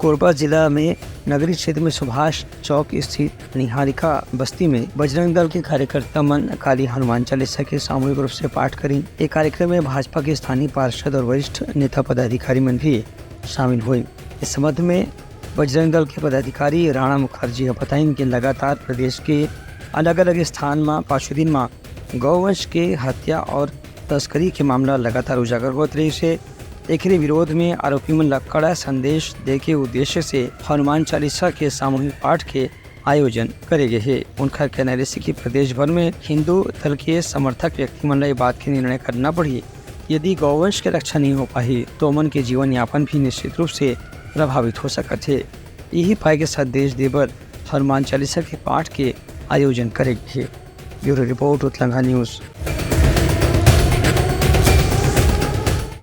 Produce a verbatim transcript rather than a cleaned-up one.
कोरबा जिला में नगरी क्षेत्र में सुभाष चौक स्थित निहारिका बस्ती में बजरंग दल के कार्यकर्ता मन काली हनुमान चालीसा के सामूहिक रूप से पाठ करिन। ये कार्यक्रम में भाजपा के स्थानीय पार्षद और वरिष्ठ नेता पदाधिकारी मन भी शामिल हुए। इस संबंध में बजरंग दल के पदाधिकारी राणा मुखर्जी ह बताइन कि लगातार प्रदेश के अलग-अलग स्थान म पाछू दिन म गौवंश के हत्या और तस्करी के मामला लगातार उजागर होत रहिस हे। एकरे विरोध में आरोपी मन ला कड़ा संदेश दे के उद्देश्य से हनुमान चालीसा के सामूहिक पाठ के आयोजन करे गे हे। उनखर कहना रहिस कि प्रदेश भर में हिंदू दल के समर्थक व्यक्ति मन ला ये बात के निर्णय करना पड़ही। यदि गौवंश के रक्षा नहीं हो पाही, तो ओमन के जीवन यापन भी निश्चित रूप से प्रभावित हो सकत हे। यही पाए के संदेश दे बर हनुमान चालीसा के पाठ के आयोजन करे गे हे। Bureau report, Utlangha news.